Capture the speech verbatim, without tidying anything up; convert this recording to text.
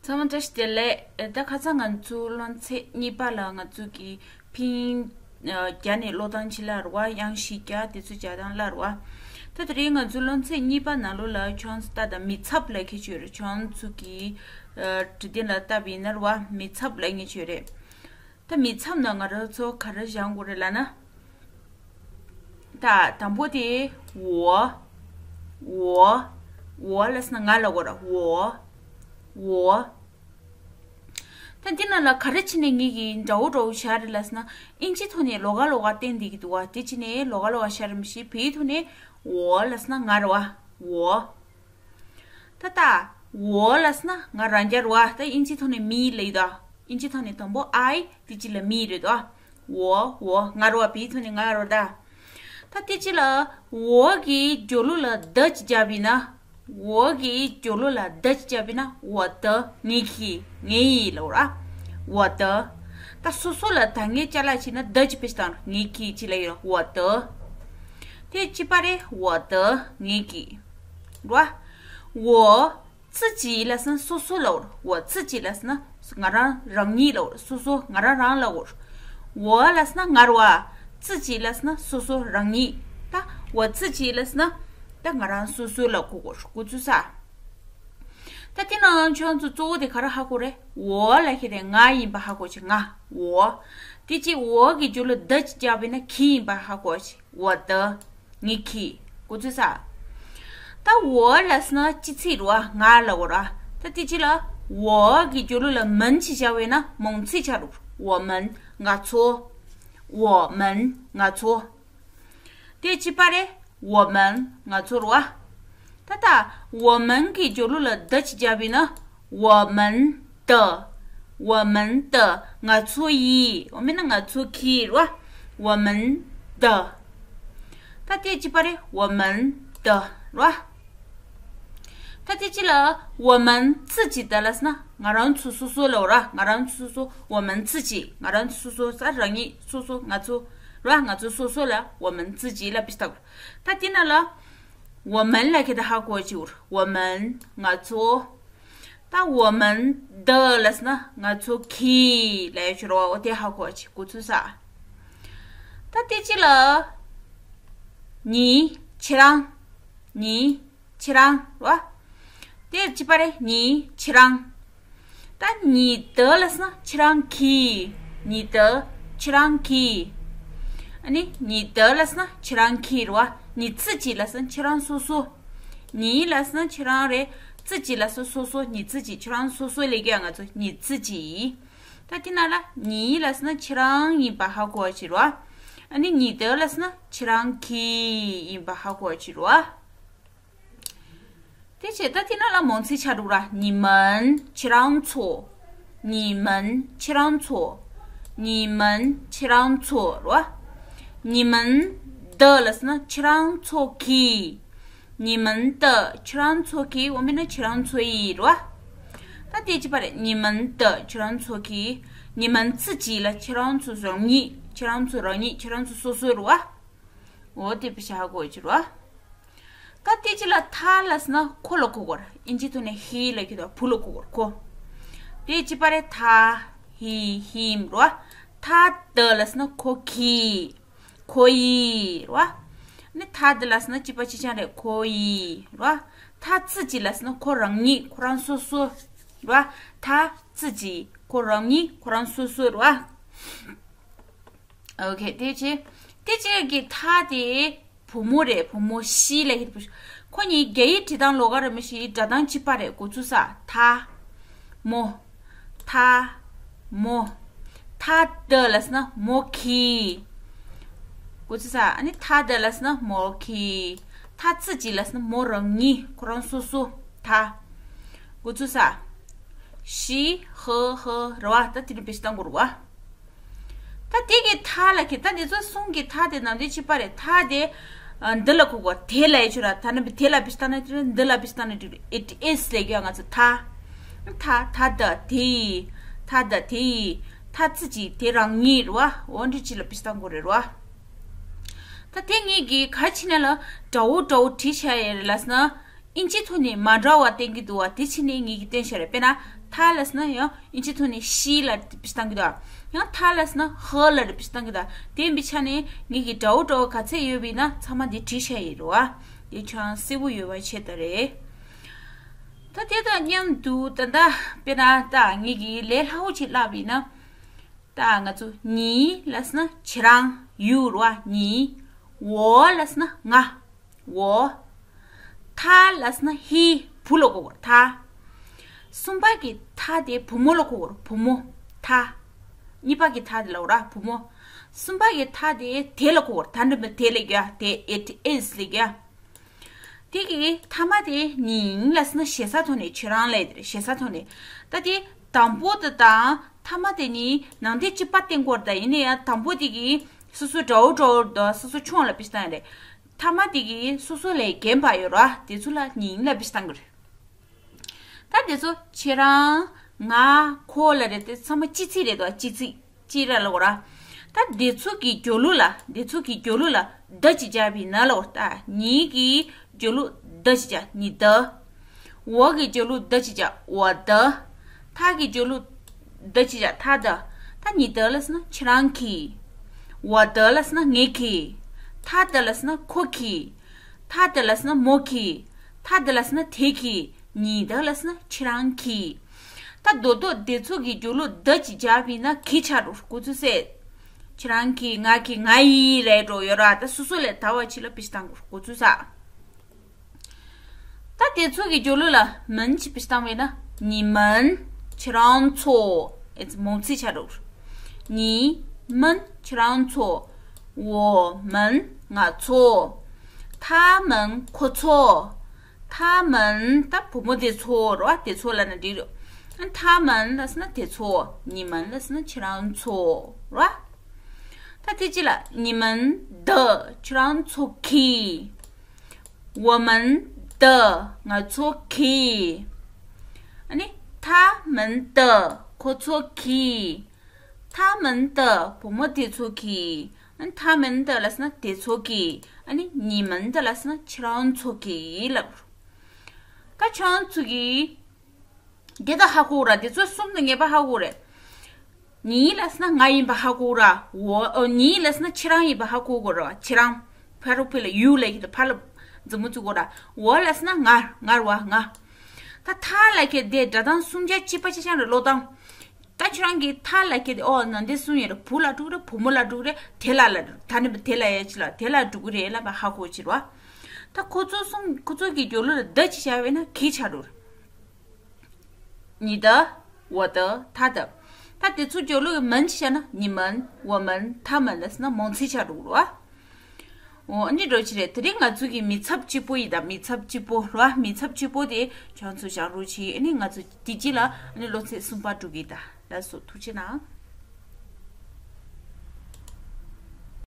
ཚང་མ་བཀྲ་ཤིས་བདེ་ལེགས། ད་ཁ་སང་ང་ཚོ་སློབ་ཚན་གཉིས་པ་ལ་ང་ཚོ་གི་ཕིན་ཡིག་རྒྱ་ནས་ཀློག་སྟངས་ཅིག་ལབ་རེད་བ། དབྱངས་བཞི་རྒྱ་དེ་ཚོ་རྒྱག་སྟངས་ལབ་རེད་བ། ད་དེ་རིང་ང་ཚོ་སློབ་ཚན་གཉིས་པ་ནང་ལོགས་ལ་ཁྱོད་ཚོ་ལྟ་དང་། མི་ཚབ་ལབ་མཁན་ཅིག་ཡོད་རེད། ཁྱོད་ཚོ་གི་ཨ་བྲིས་དེབ་ལ་ལྟ་བ་ཡིན་ན་རེད་བ། མི་ཚབ་ལབ་མཁན་ཅིག་ཡོད་རེད། ད་མི་ཚབ་ནང་ང་རང་ཚོ་ག་རེ་སྦྱང་དགོས་རེད་ལབ་ན། ད་དང་པོ་དེ་我། 我། 我 ལབ་སོང་ན་ང་ལབ་དགོས་རེད། 我། 我། ད་འདི་ནང་ལ་ག་རེ་བྱས་ནས་ངེད་ཀྱིས་འདྲ་བོ་འདྲ་བོ་བཞག་རེད་ལབ་སོང་ན། ཨིན་ཇིའི་ཐོག་ནས་ལོགས་ཀ་ལོགས་ཀ་བསྟན་བསྡད་ཀྱི་འདུག་བ། དེ་བྱས་ནས་ལོགས་ཀ་ལོགས་ཀ་བཞག་རེད་མི་ཤེས། བོད་ཡིག་ཐོག་ནས་我 ལབ་སོང་ན་ང་རེད་བ། 我། ད་ལྟ་我 ལབ་སོང་ན་ང་རང་རྐྱང་རེད་བ། ད་ཨིན་ཇིའི་ཐོག་ནས་me ལབ་ཡོད་དོ། ཨིན་ཇིའི་ཐོག་ནས་དང་པོ་I། དེ་རྗེས་ལ་me རེད་དོ། 我། 我། ང་རེད་བ། བོད་ཡིག་ཐོག་ནས་ང་རེད་བ་ད། ད་དེ་རྗེས་ལ་我གི་སྦྱོར་ཀློག་ལ་的ཅིག་བརྒྱབ་པ་ཡིན་ན། 我གི་སྦྱོར་ཀློག་ལ་的ཅིག་བརྒྱབ་པ་ཡིན་ན། 我的། ངེད་ཀྱི། ངའི་ལབ་ར། 我的། ད་སོ་སོ་ལ་ད་ངའི་ཅ་ལག་བྱས་ན་的ཅིག་བེད་སྤྱོད་བཏང་། ངེད་ཀྱི་ཅིག་ལབ་ཡོད་ར། 我的། དེ་གཅིག་པ་རེད། 我的། ངེད་ཀྱི། ར། 我自己 ལབ་སོང་ན་སོ་སོ་ལབ་དགོས་རེད། 我自己 ལབ་སོང་ན་ང་རང་རང་ཉིད་ལབ་དགོས་རེད། སོ་སོ། ང་རང་རང་ལབ་དགོས་རེད། 我 ལབ་སོང་ན་ང་རེད་བ། 自己 ལབ་སོང་ན་སོ་སོ་རང་ཉིད། ད་我自己 ལབ་སོང་ན་ད་ང་རང་སོ་སོ་ལབ་དགོས་རེད། འགོ་ཚུགས་ས། ད་དེ་ནང་ཁྱོད་ཚོ་གཙོ་བོ་དེ་ག་རེ་ཧ་གོ་རེད། 我 ལབ་མཁན་དེ་ང་ཡིན་པ་ཧ་གོ་བྱེད། ང་། 我། དེ་རྗེས་我གི་རྗེས་ལ་的ཅིག་བརྒྱབ་པ་ཡིན་ན་གི་ཡིན་པ་ཧ་གོ་བྱེད། 我的། ངེད་ཀྱི། འགོ་ཚུགས་ས། ད་我 ལབ་སོང་ན་སྤྱི་ཚིག་རེད་བ། ང་ལབ་དགོས་ར། ད་དེ་རྗེས་ལ་我གི་རྗེས་ལ་ལ་们ཅིག་བཞག་པ་ཡིན་ན་མང་ཚིག་ཆགས་འགྲོ། 我们། ང་ཚོ། 我们། ང་ཚོ། དེ་གཅིག་པ་རེད། 我们། ང་ཚོ་རེད་བ། ད་ལྟ་我们གི་རྗེས་ལ་ལ་的ཅིག་བརྒྱབ་པ་ཡིན་ན། 我们的། 我们的། ང་ཚོ་ཡི། འོ་མིན་ན་ང་ཚོ་གི་རེད་བ། 我们的། ད་དེ་གཅིག་པ་རེད། 我们的། རེད་བ། ད་དེ་གཅིག་ལ་我们自己的 ལབ་སོང་ན་ང་རང་ཚོ་སོ་སོ་ལབ་ར། ང་རང་ཚོ་སོ་སོ། 我们自己། ང་རང་ཚོ་སོ་སོ། ས་རང་ཉིད། སོ་སོ། ང་ཚོ། རེད་བ། ང་ཚོ་སོ་སོ་ལ་我们自己 ལབ་པ་ཞིག་ད། ད་དེ་ནང་ལ་我们 ལབ་མཁན་དེ་ཧ་གོ་བྱེད་དགོས་རེད། 我们། ང་ཚོ། ད་我们的 ལབ་སོང་ན་ང་ཚོ་གི་ལབ་ཡ་ཅིག་རེད་བ། འོ་དེ་ཧ་གོ་བྱེད། འགོ་ཚུགས་ས། ད་དེ་གཅིག་ལ་你། ཁྱེད་རང་། 你། ཁྱེད་རང་རེད་བ། དེ་གཅིག་པ་རེད། 你། ཁྱེད་རང་། ད་你的 ལབ་སོང་ན་ཁྱེད་རང་གི། 你的། ཁྱེད་རང་གི། ཨ་ནི་你的 ལབ་སོང་ན་ཁྱེད་རང་གི་རེད་བ། 你自己 ལབ་སོང་ན་ཁྱེད་རང་སོ་སོ། 你 ལབ་སོང་ན་ཁྱེད་རང་རེད། 自己 ལབ་སོང་ན་སོ་སོ། 你自己། ཁྱེད་རང་སོ་སོ་ལབ་ཀྱི་ཡ་ང་ཚོ། 你自己། ད་དེ་ནང་ལ་你 ལབ་སོང་ན་ཁྱེད་རང་ཡིན་པ་ཧ་གོ་བ་བྱེད་རོགས། ཨ་ནི་你的 ལབ་སོང་ན་ཁྱེད་རང་གི་ཡིན་པ་ཧ་གོ་བ་བྱེད་རོགས། དེ་བྱས་ད་དེ་ནང་ལ་མང་ཚིག་ཆགས་འགྲོ་ར། 你们། ཁྱེད་རང་ཚོ། 你们། ཁྱེད་རང་ཚོ། 你们། ཁྱེད་རང་ཚོ་རོ། 你们的 ལབ་སོང་ན་ཁྱེད་རང་ཚོ་གི། 你们的། ཁྱེད་རང་ཚོ་གི། འོ་མིན་ན་ཁྱེད་རང་ཚོ་ཡི་རོ། ད་དེ་གཅིག་པ་རེད། 你们的། ཁྱེད་རང་ཚོ་གི། 你们自己 ལ་ཁྱེད་རང་ཚོ་རང་ཉིད། ཁྱེད་རང་ཚོ་རང་ཉིད། ཁྱེད་རང་ཚོ་སོ་སོ་རོ། འོ་དེ་བྱ་དགོས་ཀྱི་རོ། ད་དེ་གཅིག་ལ་他 ལབ་སོང་ན་ཁོ་ལ་གོ་དགོས་ར། ཨིན་ཇི་ཐོག་ནས་he ལབ་ཀྱི་འདུག་བུ་ལ་གོ་དགོས་ར་ཁོ། དེ་གཅིག་པ་རེད། 他། he him རོ། 他的 ལབ་སོང་ན་ཁོ་གི། ཁོ་ཡི་རོ། ནི་他的 ལབ་སོང་ན་གཅིག་པ་གཅིག་རྐྱང་རེད། ཁོ་ཡི་རོ། 他自己 ལབ་སོང་ན་ཁོ་རང་ཉིད། ཁོ་རང་སོ་སོ་རོ། 他自己། ཁོ་རང་ཉིད། ཁོ་རང་སོ་སོ་རོ། ཨོ་ཁེ། དེ་བྱས། དེ་བྱས་ཀྱི་他དེ་བུ་མོ་རེད། བུ་མོ་she ལབ་ཀྱི་འདུག་ཁོ་གཉིས་རྒྱ་ཡིག་བྲིས་སྟངས་ལོགས་ཀ་རེད། མ་གཞི་སྒྲ་གདངས་གཅིག་པ་རེད། འགོ་ཚུགས་ས། 他། མོ། 他། མོ། 他的 ལབ་སོང་ན་མོ་གི། འགོ་ཚུགས་ས། ཨ་ནི་他的 ལབ་སོང་ན་མོ་གི། 他自己 ལབ་སོང་ན་མོ་རང་ཉིད། ཁོ་རང་སོ་སོ། 他། འགོ་ཚུགས་ས། she her her རེད་བ། ད་དེ་ནི་བེད་སྤྱོད་གཏོང་དགོས་རེད་བ། ད་དེ་གི་他ལབ་ཀྱི། ད་འདི་ཚོ་གསུམ་གྱི་他དེ་ནང་དོན་གཅིག་པ་རེད།他དེ་ཨ་འདི་ལ་གོ་དགོས། དེ་ལབ་ཡ་ཆོག་ར། ད་ནི་དེ་ལ་བེད་སྤྱོད་བཏང་ན་འགྲིག་འདི་ལ་བེད་སྤྱོད་བཏང་ན་འགྲིག it is ལབ་ཀྱི་ཡ་ང་ཚོ་他། 他། 他的དེ་ཡི། 他的དེ་ཡི། 他自己དེ་རང་ཉིད་རེད་བ། འོ་འདི་ཅིག་ལ་བེད་སྤྱོད་བཏང་དགོས་རེད་བ། ད་དེ་ངེད་ཀྱིས་ག་རེ་བྱས་ནས་ལ་འདྲ་བོ་འདྲ་བོ་བྲིས་བཞག་ཡ་རེད་ལབ་སོང་ན། ཨིན་ཇི་ཐོག་ནས་མ་འདྲ་བ་བསྟན་གྱི་འདུག་བ། དེ་བྱས་ནས་ངེད་ཀྱིས་བསྟན་བཞག་རེད། དཔེར་ན། 他 ཐ་ལབ་ཟེར་ན་ཡང་ཨིན་ཇི་ཐོག་ནས་ཤི་ལབ་བེད་སྤྱོད་བཏང་གི་འདུག་ཡང་ཐ་ལབ་ཟེར་ན་ཧ་ལབ་བེད་སྤྱོད་བཏང་གི་འདུག་དེ་ཡིན་པའི་ཆ་ནས་ངེད་ཀྱི་འདྲ་བོ་འདྲ་བོ་ག་ཚད་ཡོད་པ་ཡིན་ན་ཚང་མ་འདི་བྲིས་བཞག་ཡིན་རེད་བ། དེ་ཁྱོད་རང་གསལ་པོ་ཡོད་པ་བྱས་ད་རེད། ད་དེ་དང་མཉམ་དུ་ད་ལྟ་དཔེར་ན་ད་ངེད་ཀྱི་ལས་སླ་བོ་ཅིག་བསླབས་པ་ཡིན་ན། ད་ང་ཚོ་ཉི་ལབ་ཟེར་ན་ཁྱེད་རང་ཡུ་རེད་བ། ཉི། འོ་ལབ་ཟེར་ན་ང་། འོ། ཐ་ལབ་ཟེར་ན་ཧི། བུ་ལ་གོ་དགོས་རེད་ཐ། གསུམ་པ་གི་ཐ་དེ་བུ་མོ་ལ་གོ་དགོས་རེད། བུ་མོ། ཐ། གཉིས་པ་གི་ཐ་དེ་ལབ་ར་བུ་མོ། གསུམ་པ་གི་ཐ་དེ་དེ་ལ་གོ་དགོས་རེད། ད་འདྲ་མི་དེ་ལ་གོ་ཡ། དེ་it is ལ་གོ་ཡ། དེ་གི་ཐ་མ་དེ་ཉིང་ལབ་ཟེར་ན་ཞེ་ས་ཐོག་ནས་ཁྱེད་རང་ལབ་དེ་རེད། ཞེ་ས་ཐོག་ནས། ད་དེ་དང་པོ་དེ་དང་ཐ་མ་དེ་གཉིས་ནང་དེ་གཅིག་པ་བསྟན་དགོས་རེད། ད་ཡིན་ན་ཡང་དང་པོ་དེ་གི་སོ་སོ་འདྲ་བོ་འདྲ་བོ་དང་སོ་སོ་ཆུང་བ་ལ་བེད་སྤྱོད་བཏང་ཡ་རེད། ཐ་མ་དེ་གི་སོ་སོ་ལས་རྒན་པ་ཡོད་ར། དེ་ཚོ་ལ་ཉིང་ལབ་བེད་སྤྱོད་བཏང་གི་རེད། ད་དེ་ཚོ་ཁྱེད་རང་། ང་། ཁོ་ལབ་རེད། དེ་ཚང་མ་གཅིག་ཚིག་རེད་དོ། གཅིག་ཚིག་གཅིག་ར་ལབ་དགོས་ར། ད་དེ་ཚོ་གི་རྒྱབ་ལོགས་ལ། དེ་ཚོ་གི་རྒྱབ་ལོགས་ལ་ད་ཅིག་སྦྱར་བ་ཡིན་ན་ལབ་དགོས་ར། ད་ཉིང་གི་རྒྱབ་ལོགས་ད་ཅིག་སྦྱར། ཉི་ད། འོ་གི་རྒྱབ་ལོགས་ད་ཅིག་སྦྱར། འོ་ད། ཐ་གི་རྒྱབ་ལོགས་ད་ཅིག་སྦྱར། ཐ་ད། ད་ཉི་ད་ལབ་ཟེར་ན་ཁྱེད་རང་གི། འོ་ད་ལབ་ཟེར་ན་ངེད་ཀྱི། ཐ་ད་ལབ་ཟེར་ན་ཁོ་གི། ཐ་ད་ལབ་ཟེར་ན་མོ་གི། ཐ་ད་ལབ་ཟེར་ན་དེ་གི། ཉི་ད་ལབ་ཟེར་ན་ཁྱེད་རང་གི། ད་རྡོག་རྡོག་དེ་ཚོ་གི་རྒྱབ་ལོགས་ད་ཅིག་སྦྱར་བ་ཡིན་ན་གི་ཆགས་འགྲོ། འགོ་ཚུགས་སེ། ཁྱེད་རང་གི། ང་གི། ང་ཡི་ལབ་འགྲོ་ཡོད་ར། ད་སོ་སོ་ལས་དལ་བ་ཅིག་ལ་བེད་སྤྱོད་བཏང་དགོས། འགོ་ཚུགས་ས། ད་དེ་ཚོ་གི་རྒྱབ་ལོགས་ལ་们ཅིག་བེད་སྤྱོད་བཏང་བ་ཡིན་ན། 你们། ཁྱེད་རང་ཚོ། ཨེ་ཙི་མང་ཚིག་ཆགས་འགྲོ། 你们། ཁྱེད་རང་ཚོ། 我们། ང་ཚོ། 他们། ཁོ་ཚོ། 他们། ད་བུ་མོ་དེ་ཚོ་རེད་བ། དེ་ཚོ་ལབ་ན་འགྲིག་རེད། 他们ལབ་ཟེར་ན་དེ་ཚོ། 你们ལབ་ཟེར་ན་ཁྱེད་རང་ཚོ་རེད་བ། ད་དེ་གཅིག་ལ། 你们的། ཁྱེད་རང་ཚོ་གི། 我们的། ང་ཚོ་གི། ཨ་ནི། 他们的། ཁོ་ཚོ་གི། 他们的། བུ་མོ་དེ་ཚོ་གི། ཨ་ནི། 他们的ལབ་ཟེར་ན་དེ་ཚོ་གི། ཨ་ནི། 你们的ལབ་ཟེར་ན་ཁྱེད་རང་ཚོ་གི་ལབ། ད་ཁྱེད་རང་ཚོ་གི། དེ་ད་ཧ་གོ་ར། དེ་ཚོ་གསུམ་དང་ངེས་པ་ཧ་གོ་རེད། 你ལབ་ཟེར་ན་ང་ཡིན་པ་ཧ་གོ་ར། 我ཨོ། 你ལབ་ཟེར་ན་ཁྱེད་རང་ཡིན་པ་ཧ་གོ་དགོས་ར། ཁྱེད་རང་། ཕ་རོལ་པོ་ལ་you ལབ་ཀྱི་འདུག་ཕར་ལ་མཛུབ་མོ་བཙུགས་དགོས་ར། 我ལབ་ཟེར་ན་ང་། ང་ར་བ། ང་། ད་ཐ་ལབ་ཀྱི་དེ་སྒྲ་གདངས་གསུམ་ཆ་གཅིག་པ་གཅིག་རྐྱང་རེད། ཀློག་སྟངས། ད་ཁྱེད་རང་གིས་ཐ་ལབ་ཀྱི་དེ། ཨོ། ནང་དེ་གསུམ་ཡོད་རེད། བུ་ལ་འགྲོ་གི་རེད། བུ་མོ་ལ་འགྲོ་གི་རེད། དེ་ལ་ལ་འགྲོ། ད་ནི་དེ་ལ་ཡ་ཅི་ལ་དེ་ལ་འགྲོ་གི་རེད་ལབ་པ་ཧ་གོ་ཅི་ར། ད་ཁོ་ཚོ་གསུམ། ཁོ་ཚོ་གི་རྒྱབ་ལོགས་ལ་的ཅིག་བཞག་པ་ཡིན་ན་གི་ཆགས་འགྲོ། 你的། 我的། 他的། ད་དེ་ཚོ་རྒྱབ་ལོགས་ཀྱི་们ཅིག་བཞག་ན། 你们། 我们། 他们ལབ་ཟེར་ན་མང་ཚིག་ཆགས་འགྲོ་གི་རེད་བ། འོ། ཨ་ནི་འགྲོ་ཅི་རེད། དེ་རིང་ང་ཚོ་གི་མིང་ཚབ་གཅིག་པོ་ཡིན་ད། མིང་ཚབ་གཅིག་པོ་ར། མིང་ཚབ་གཅིག་པོ་དེ་ཁྱེད་ཚོ་སྦྱང་རོགས་བྱེད། ཨ་ནི་ང་ཚོ་དེ་རྗེས་ལ་ཨ་ནི་སློབ་ཚན་གསུམ་པ་འགྲོ་གི་ཡིན་ད། ལགས་སོ། ཐུགས་རྗེ་གནང་།